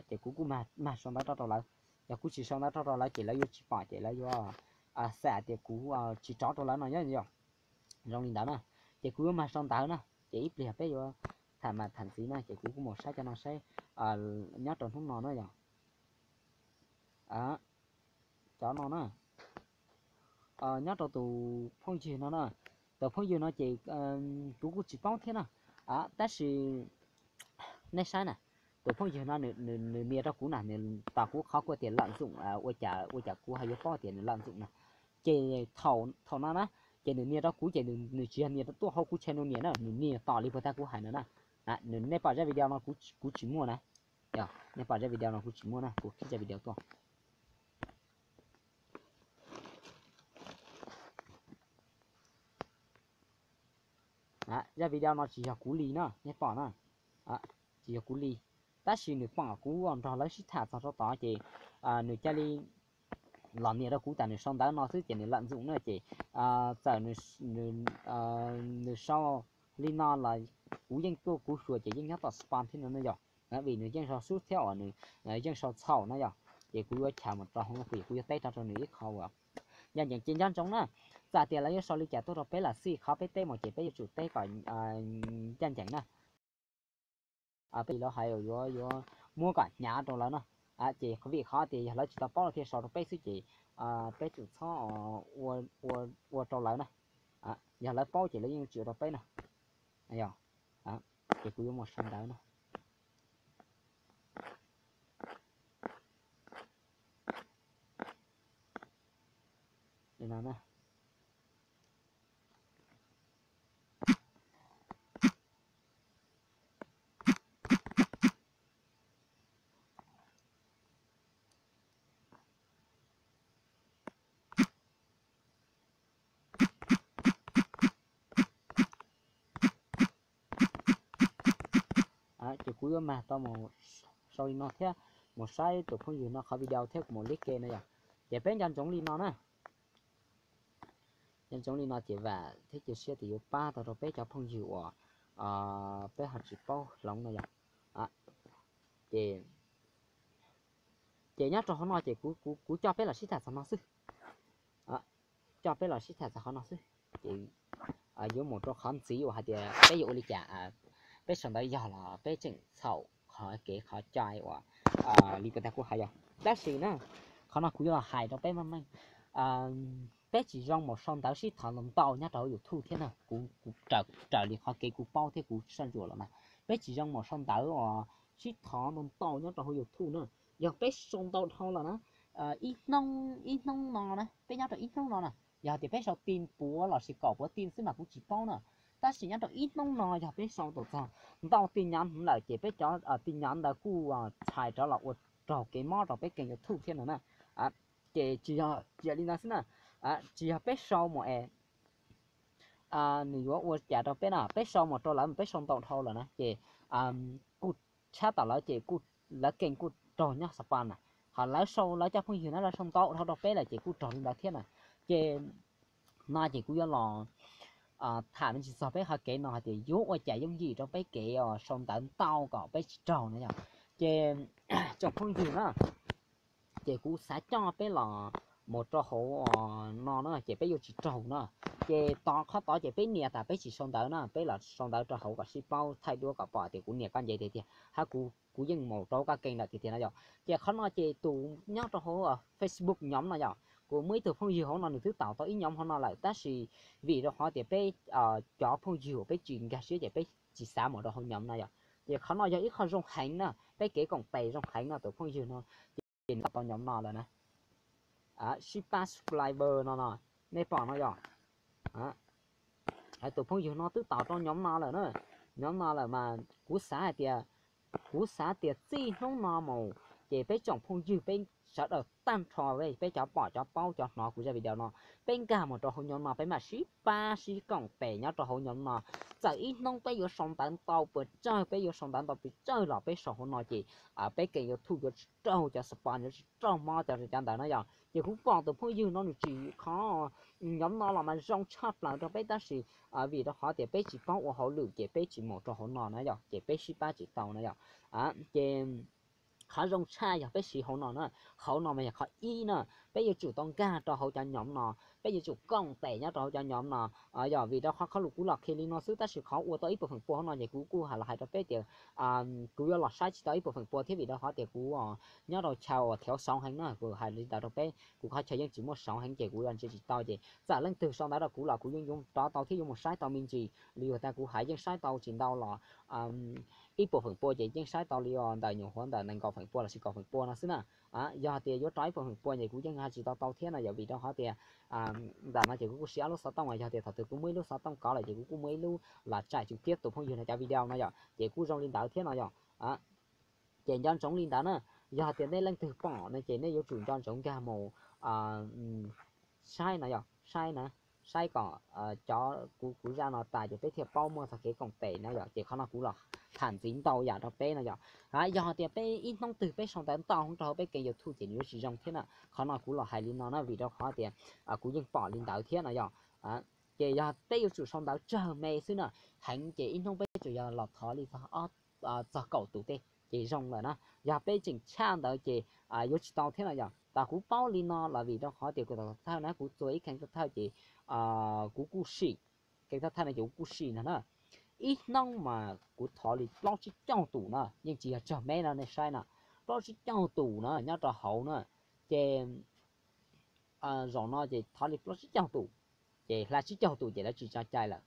Ces kuv kuj mag sau ntawv rau rau lawv. Yog kuv tsis sau ntawv rau rau lawv ces lawv yuav tsis pom ces lawv yuav xav tias kuv tsis rov rau lawv no nyob yog. Zoo li ntawd na, ces kuv yuav mag sau ntawv na, ces ib pliag peb yuav tham mas tham ntxiv na, ces kuv kuj mus saib cov no saib nyob rau hnub no na yog. Cov no na, nyob rau tus phooj ywg no na, tus phooj ywg no ces kuv kuj tsis paub thiab na, tab sis nej saib na, tus phooj ywg no nws nias rau kuv na, nws tos kuv qhov kuj tias lawm ntxoom, ua cas kuv ho yuav paub tias nws lawm ntxoom na. Ces thaum no na, Ces nws nias rau kuv ces nws tsis yog nias rau tuaj hauv kuv channel nias na, nws nias tom li puag ta kuv hais no na. Nej pom zaj video no kuv tsis muaj na. Yog nej pom zaj video no kuv tsis muaj na, kuv qhib zaj video tuaj. Zaj video no tsis yog kuv li no, nej pom na, tsis yog kuv li. Tab sis nws pom kuv nrog lawv sib tham txog rau tod ces nws cia li los nias rau kuv tas nws sau ntawv no xwb ces nws lawm ntxum na ces txawm nws sau li no los kuv yeej tuaj kuv xyuas ces yeej nyob tom spam thiab no na yog, vim nws yeej sau sub thiab uas nws yeej sau txhaum na yog. Ces kuv yuav chaws mus rau hauv no kuv yuav teb rau rau nws ib qho uas ncaj ncees ces nco ntsoov na. Txawm tias lawv yuav sau li cas tuaj rau peb los xij, qhov peb teb mus ces peb yuav tsum teb kom ncaj ncees na. Peb lawv hais yuav yuav muab kom hnyav rau lawv no, ces vim qhov tias yog lawv tsis tau paub lawv thiaj sau rau peb xwb ces peb tsum txhob ua rau lawv na. Yog lawv paub ces lawv yeej tsis ua rau peb na. Ces kuv yuav mus sau ntawv na. Ces kuv yuav mag tau mus sau li no thiab mus saib tus phooj ywg no qhov video thiab kuv mus lib ke no yog. Ces peb nco ntsoov li no na. Nco ntsoov li no ces vam thiab cia siab tias yuav pab tau rau peb cov phooj ywg uas peb ho tsis paub hloov no yog. Ces nyob rau hauv no ces kuv coj peb los sib tham txog no xwb. Coj peb los sib tham txog qhov no xwb. Ces yuav mus rau qhov ntxiv uas hais tias peb yuav ua li cas, peb sau ntawv yog los peb tseem txhaum qhov kev qhov cai uas li puag ta kuv hais yog. Tab sis na, qhov no kuv yuav los hais rau peb meej meej. Peb tsis zoo mus sau ntawv sib thov ntau ntau nyob rau hauv YouTube thiab na, kuv raws li qhov kev kuv paub thiab kuv saj ntsuam los na, peb tsis zoo mus sau ntawv uas sib thov ntau ntau nyob rau hauv YouTube na. Yog peb sau ntau dhau los na, ib hnub no na, peb nyob rau ib hnub no na, yog tias peb sau ti puav lossis kaum puav ti xwb mas kuv tsis paub na. Tab sis nyob rau ib hnub no yog peb sau tau txog ntau ti nyav lawm ces peb cov ti nyav ntawd kuj txhais rov los ua raug kev mob rau peb keeg YouTube thiab no na. Ces tsis yog li ntawd xwb na, tsis yog peb sau mus es nws yuav ua cas rau peb na, peb sau mus rau lawv mas peb sau ntau dhau lawm na ces kuj tshab tom lawv ces lawv keeg kuj raug nyob spam na. Ho lawv sau lawv cov phooj ywg na lawv sau ntau dhau rau peb lawm ces kuj raug li ntawd thiab na. Ces no ces kuv yuav los tham me ntsis txog peb qhov kev no hais tias yuav ua cas yooj yim rau peb kev sau ntawv ntau kom peb tsis raug na yog. Ces tsoom phooj ywg na, ces kuv xav coj peb los mus rau hauv no na ces peb yuav tsis raug na. Ces tod qhov tod ces peb nias tas peb tsis sau ntawv na, peb los sau ntawv rau hauv kom sib paub thaij duab kom pom tias kuv nias koj nce tiag tiag hab kuv yeej mus rau koj keeg lawm tiag tiag no yog. Ces qhov no ces tus nyob rau hauv Facebook nyoom no yog, kuv muaj ib tug phooj ywg hauv no nws twb taus tau ib nyoom hauv no lawm tab sis vim rau qhov tias peb cov phooj ywg uas peb tsis nkag siab ces peb tsis xav mus rau hauv nyoom no yog. Ces qhov no yog ib qho zoo heev na, peb kev koom tes zoo heev no tus phooj ywg no ces nws taus tau nyoom no lawm na. Sib pab subscriber no no, nej pom no yog. Tus phooj ywg no twb taus rau nyoom no lawm na. Nyoom no lawm mas kuv xav hais tias, kuv xav tias txij hnub no mus ces peb tsoom phooj ywg peb sawv daws tag nrho peb cov pom cov paub cov hnov kuv zaj video no, peb nkag mus rau hauv nyoom no peb mam sib pab sib koom tes nyob rau hauv nyoom no. Txawm ib hnub peb yuav sau ntawv ntau pes tsawg, peb yuav sau ntawv ntau pes tsawg los peb sau hauv no ces peb kev YouTube yuav tsis raug cov spam, yuav tsis raug mob cov cov ntawd na yog. Ces kuv pom tus phooj ywg no nws tsim qhov nyoom no los mas zoo tshaj plaws rau peb tab sis vim rau qhov tias peb tsis paub ua hauj lwm ces peb tsis mus rau hauv no na yog, ces peb sib pab tsis tau na yog. Ces qhov zoo tshaj yog peb siv hauv no na, hauv no mas yog qhov ib na, peb yuav tsum tau nkag rau hauv cov nyoom no, peb yuav tsum koom tes nyob rau hauv cov nyoom no. Yog vim rau qhov qhov lus kuv los qhia li no xwb tab sis qhov ua tau ib puas feem pua hauv no ces kuv kuj los hais rau peb tias kuv yuav los saib tsis tau ib puas feem pua thiab vim rau qhov tias kuv nyob rau chaw uas thaum xauv heev na, kuv hais li ntawd rau peb, kuv qhov chaw yeej tsis muaj xauv heev ces kuv los ntsia tsis tau ces txawm leej twg sau ntawv rau kuv los kuv yeej yuav rov tau thiab yuav mus saib tau me ntsis li uas tas kuv hais yeej saib tau tsis ntau los ib puas feem pua ces yeej saib tau li ntawm nyuam qhuav ntawm nees nkaum feem pua lossis kaum feem pua no xwb na. Yog tias yuav rau ib puas feem pua ces kuv yeej hais tsis tau tau thiab no yom, vim rau qhov tias ntawm no ces kuv kuj siv ob lub xov tooj, yog tias thaum twg kuv muaj ib lub xov tooj kov lawm ces kuv kuj muaj ib lub los tsaim tswm kiab tus phooj ywg no cov video no yom, ces kuj zoo li ntawd thiab no yom. Ces nco ntsoov li ntawd na, yog tias nej leej twg pom no ces nej yuav tsum nco ntsoov nkag mus saib no yom, saib na, saib kom cov kuv kuv zaj no tas ces peb thiaj paub muaj txoj kev koom tes na yom. Ces qhov no kuv los tham ntxiv ntau yam rau peb no yom. Yog tias peb ib hnub twg peb sau ntawv ntau heev rau hauv peb keeb YouTube ces nws yuav tsis zoo thiab na. Qhov no kuv los hais li no na vim rau qhov tias kuv yeej pom li ntawd thiab no yom. Ces yog peb yuav tsum sau ntawv tsawg me xwb na, heev ces ib hnub peb tsuas yog los thov li txog kaum tus tej ces zoo lawm na. Yog peb tseem tshaj ntawd ces yuav tsis tau thiab no yom. Tau kuv paub li no los vim rau qhov tias kuv tau thawj na, kuv txua ib keeb thawj ces kuv kuj sim, keeb thawj no ces kuv kuj sim no na. Ib hnub mas kuv thov li plaub tsib caug tus na, yeej tsis yog tsawg me no nej saib na, plaub tsib caug tus na nyob rau hauv na. Ces zaum no ces thov li plaub tsib caug tus, ces hla tsib caug tus ces lawv tsis tso cai lawm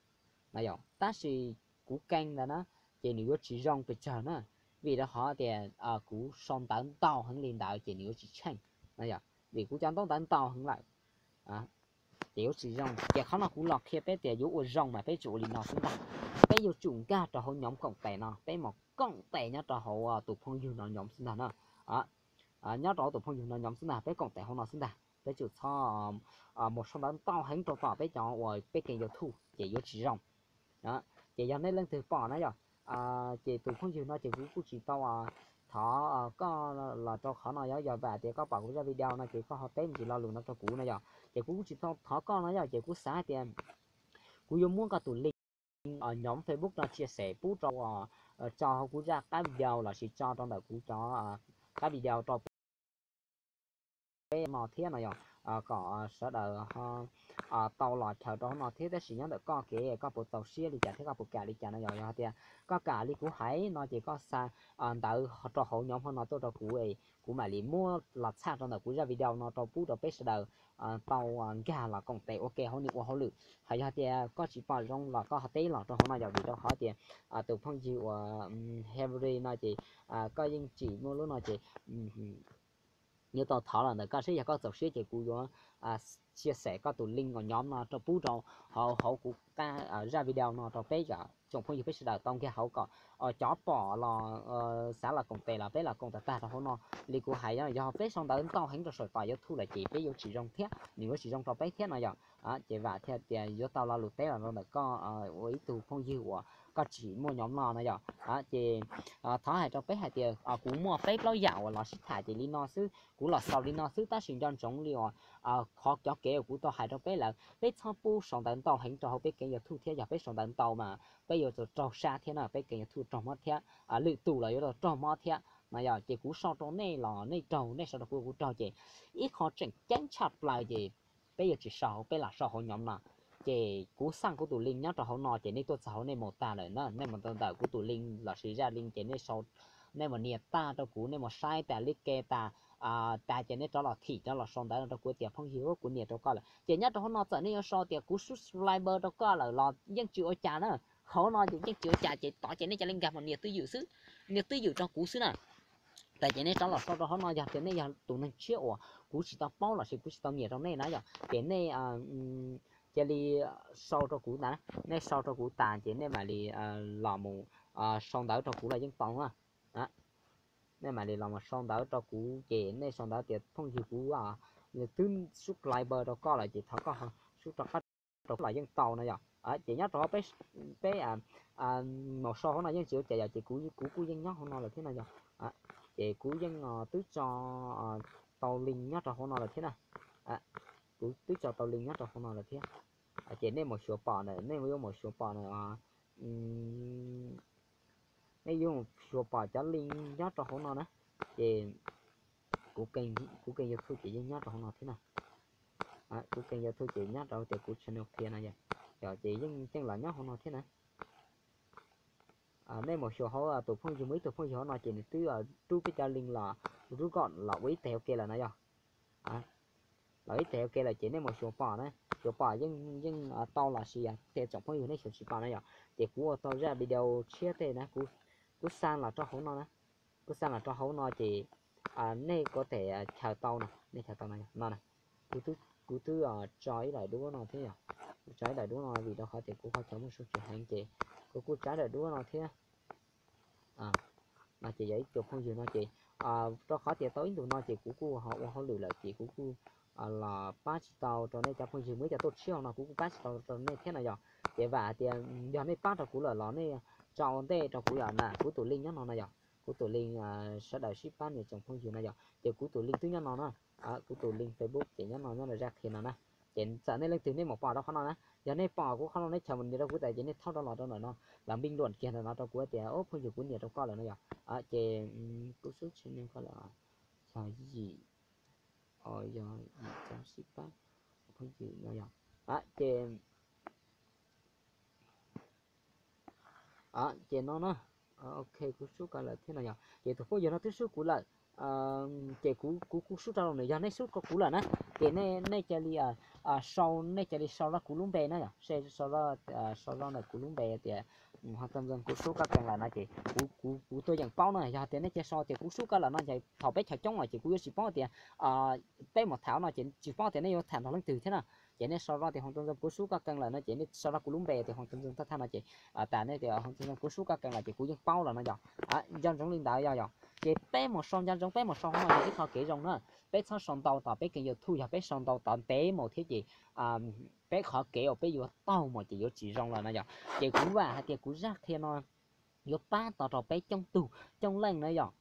no yom. Tab sis kuv keeb ntawd na, ces nws yuav tsis zoo pes tsawg na, vim rau qhov tias kuv sau ntawv ntau heev li ntawd ces nws yuav tsis tsheej no yom, vim kuv cov ntaub ntawv ntau heev lawm ces yuav tsis zoo. Ces qhov no kuv los qhia peb tias yuav ua zoo mas peb tsum ua li no xwb ntag. Peb yuav tsum nkag rau hauv nyoom koom tes no, peb mus koom tes nyob rau hauv tus phooj ywg no nyoom xwb ntag na. Nyob rau tus phooj ywg no nyoom xwb ntag, peb koom tes hauv no xwb ntag, peb tsum txhob mus sau ntawv ntau heev rau tom peb cov uas peb keeb YouTube ces yuav tsis zoo. Ces yog nej leej twg pom na yom, ces tus phooj ywg no ces kuv kuj tsis tau thov koj los rau qhov no yog, yog vam tias koj pom kuv zaj video no ces koj ho teb me ntsis lo lus no rau kuv no yom. Ces kuv kuj tsis tau thov koj no yom, ces kuv xav hais tias kuv yuav muab koj tus link nyoom Facebook no chia sẻ pub rau, tso hauv kuv zaj qab video lossis tso rau ntawm kuv cov qab video rau peb no thiab no yom, kom sawv daws tau los chaws rau hauv no thiab. Tab sis nyob ntawm koj kev koj puas txaus siab li cas thiab koj puas kam li cas no yom. Yog tias koj kam li kuv hais no ces koj xa ntawv rau hauv nyoom hauv no tuaj rau kuv, kuv mam li muab los txhaj rau ntawm kuv zaj video no rau pub rau peb sawv daws tau nkag los koom tes ua ke hauv nws ua hauj lwm. Hos yog tias koj tsis pom zoo los koj ho teb los rau hauv no yom, vim rau qhov tias tus phooj ywg uas Henry no ces koj yeej tsim muaj lub no ces yuav tau thov los ntawm koj seb yog koj txaus siab ces kuv yuav chia sẻ koj tus link uas nyoom no rau pub rau hauv hauv kuv zaj video no rau peb tsoom phooj ywg peb sawv daws tau nkag hauv kom cov pom los xav los koom tes los peb los koom tag tag rau hauv no. Li kuv hais yog peb sau ntawv ntau heev rau saum tom YouTube lawm ces peb yuav tsis zoo thiab, nws yuav tsis zoo rau peb thiab no yom. Ces vam thiaj tias yuav tau lo lus teb los rau ntawm koj ua ib tug phooj ywg uas koj tsim muaj nyoom no no yom. Ces thov hais rau peb hais tias kuv muaj peb plaub yam uas los sib tham ces li no xwb, kuv los xaus li no xwb, tab sis nco ntsoov li uas qhov cov kev uas kuv tau hais rau peb lawm, peb txhob pub sau ntawv ntau heev rau hauv peb keeb YouTube thiab. Yog peb sau ntawv ntau mas peb yuav tau raug sab thiab na, peb keeb YouTube raug mob thiab, lwm tus los yuav tau raug mob thiab no yom. Ces kuv sau rau nej los nej raug, nej sau rau kuv kuv raug, ces ib qho tseem ceeb tshaj plaws ces peb yuav tsis sau, peb lam sau hauv nyoom no. Ces kuv xaj kuv tus link nyob rau hauv no ces nej tuaj txog hauv nej mus tag lawm na, nej mus tau ntawm kuv tus link lossis zaj link ces nej sau, nej mus nias tag rau kuv, nej mus saib tas li ke tas, tas ces nej rov los thim rov los sau ntawv no rau kuv tias phooj ywg, kuv nias rau koj lawm. Ces nyob rau hauv no txawm nej yuav sau tias kuv subscriber rau koj lawm los yeej tsis ua cas na. Hauv no ces yeej tsis ua cas, ces tod ces nej cia li nkag mus nias twj ywm xwb, nias twj ywm rau kuv xwb na. Tas ces nej rov los sau rau hauv no, yog tias nej yog tus neeg tshiab uas kuv tsis tau paub lossis kuv tsis tau nias rau nej na yom, ces nej cia li sau rau kuv ntag. Nej sau rau kuv tas ces nej mam li los mus sau ntawv rau kuv los yeej tau na. Nej mam li los mus sau ntawv rau kuv, ces nej sau ntawv tias phooj ywg, kuv twb subscriber rau koj lawm ces thov koj sub rov qab rau kuv los yeej tau no yom. Ces nyob rau peb, peb mus sau hauv no yeej tsis ua cas yom, ces kuv kuj yeej nyob hauv no lawm thiab no yom. Ces kuv yeej twb tso tau link nyob rau hauv no lawm thiab na. Kuv twb tso tau link nyob rau hauv no lawm thiab. Ces nej mus xyuas pom na, nej yuav mus xyuas pom na, nej yuav mus xyuas pom cov link nyob rau hauv no na. Ces kuv keeg YouTube ces yeej nyob rau hauv no thiab na. Kuv keeg YouTube ces nyob rau tias kuv channel qhia no yom, ces yeej los nyob hauv no thiab na. Nej mus xyuas hauv tus phooj ywg, muaj ib tug phooj ywg hauv no ces nws twb rub peb cov link los, rub kom los ua ib teg ua ke lawm no yog. Los ib teg ua ke lawm ces nej mus xyuas pom na, xyuas pom yeej, yeej tau lossis yog tias tsoom phooj ywg nej xyuas tsis pom na yom, ces kuv ua tau zaj video tshiab tej na, kuv Kuv xa los rau hauv no na, kuv xa los rau hauv no ces nej kuj tes chaw tau no, nej chaw tau no no, kuv twb tso ib daim duab no thiab yog, kuv tso ib daim duab no vim rau qhov tias kuv qhov chaw muaj sub tsis heev ces kuv kuj tso daim duab no thiab. No ces yog ib tsoom phooj ywg no ces rau qhov tias tau ib ntus no ces kuv kuj ho ua hauj lwm lawm ces kuv kuj los pab tsis tau rau nej cov phooj ywg, muaj ib cov tuaj tshiab no kuv kuj pab tsis tau rau nej thiab no yog. Ces vam hais tias yog nej pab rau kuv lawm los nej tso ua ntej rau kuv yom na, kuv tus link nyob no no yog, kuv tus link sawv daws sib pab niam tsoom phooj ywg no yog, ces kuv tus link twb nyob no na. Kuv tus link Facebook ces nyob no, nyob rau zaj qhia no na. Ces txawm nej leej twg nej mam pom rau qhov no na, yog nej pom kuv qhov no nej chawm mus nias rau kuv tas ces nej thauj rov los rau ntawm no, los npij luam kiag ntawm no rau kuv tias o phooj ywg kuv nias rau koj lawm no yog. Ces kuv sub tsis nias koj lawm, yog yim, yog yim cov sib pab phooj ywg no yog. Ces ces no na, ok kuv sub koj lawm thiab no yog, ces tus phooj ywg no twb sub kuv lawm. Ces kuv kuv kuj sub rau nws, yog nej sub rau kuv lawm na ces nej cia li sau, nej cia li sau rau kuv lub npe na yog, sau rau ntawm kuv lub npe tias Hoo Txooj Ntxoo kuv sub koj kees lawm no ces kuv kuv tuaj yeem paub na. Yog tias nej cia sau tias kuv sub koj lawm no ces thaum peb chaw coob lawm ces kuv yuav tsis paub tias peb mus tham no ces tsis paub tias nej yuav tham nrog leej twg thiab na. Ces nej sau rau tias Hoo Txooj Ntxoo kuv sub koj kees lawm no ces nej sau rau kuv lub npe tias Hoo Txooj Ntxoo thaj thaj no ces tas nej tias Hoo Txooj Ntxoo kuv sub koj kees lawm ces kuv yeej paub lawm no yog. Nco ntsoov li ntawd yog yog ces peb mus sau, nco ntsoov peb mus sau hauv no ces ib qho kev zoo na, peb txhob sau ntau tom peb kênh YouTube, yog peb sau ntau tom ntev mus thiab ces peb qhov kev uas peb yuav taug mus ces yuav tsis zoo lawm no yog. Ces kuv vam hais tias kuv zaj qhia no yuav pab tau rau peb coob tug coob leej na yog.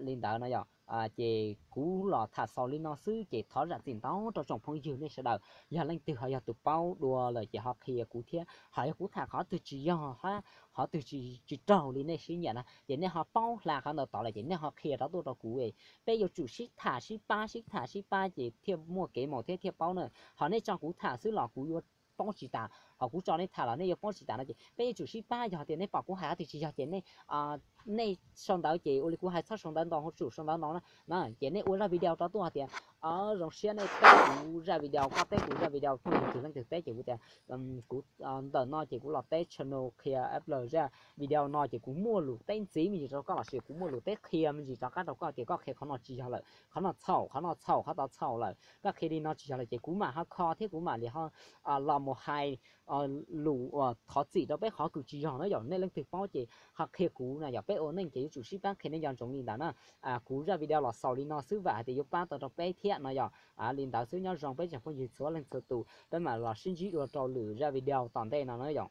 Li ntawd no yog ces kuv los tham xaus li no xwb ces thov zam txim ntau rau tsoom phooj ywg nej sawv daws, yog leej twg ho yog tus paub dua lawm ces ho qhia kuv thiab, ho yog kuv tham qhov twg tsis yog, qhov twg tsis raug li nej siab nyiam na ces nej ho paub hla qhov ntawd tod lawm ces nej ho qhia rov tuaj rau kuv. Peb yuav tsum sib tham sib pab, sib tham sib pab ces thiaj muaj kev mus thiab thiaj paub na. Ho nej tso kuv tham xwb los kuv yuav paub tsis tas, ho kuv tso nej tham los nej yuav paub tsis tas no ces peb yuav tsum sib pab. Yog tias nej pom kuv hais qhov twg tsis yog ces nej nej sau ntawv ces ua li kuv hais txhob sau ntawv ntau, ho tsum sau ntawv ntau na. Ces nej ua zaj video rov tuaj hais tias zoo siab nej teb kuv zaj video, koj teb kuv zaj video, phooj ywg twg leej twg teb ces kuv tias kuv ntawm no ces kuv los teb channel qhia app los zaj video no ces kuv muaj lus teb ntxiv me ntsis rau koj los sis kuv muaj lus teb qhia me ntsis rov qab rau koj tias koj qhia qhov no tsis yog lawm, qhov no txhaum, qhov no txhaum, qhov tod txhaum lawm, koj qhia li no tsis yog lawm ces kuv mam ho kho thiab kuv mam li ho los mus hais lus uas thov txim rau peb qhov kws tsis yog na yog. Nej leej twg paub ces ho qhia kuv na yog, peb ua neej ces yuav tsum sib pab qhia, nej nco ntsoov li ntawd na. Kuv zaj video los xaus li no xwb, vam hais tias yuav pab tau rau peb thiab no yog. Li ntawd xwb, nyob zoo peb tsoom phooj ywg txhua leej txhua tus, peb mam los sib ntsib dua rau lwm zaj video tom ntej no na yog.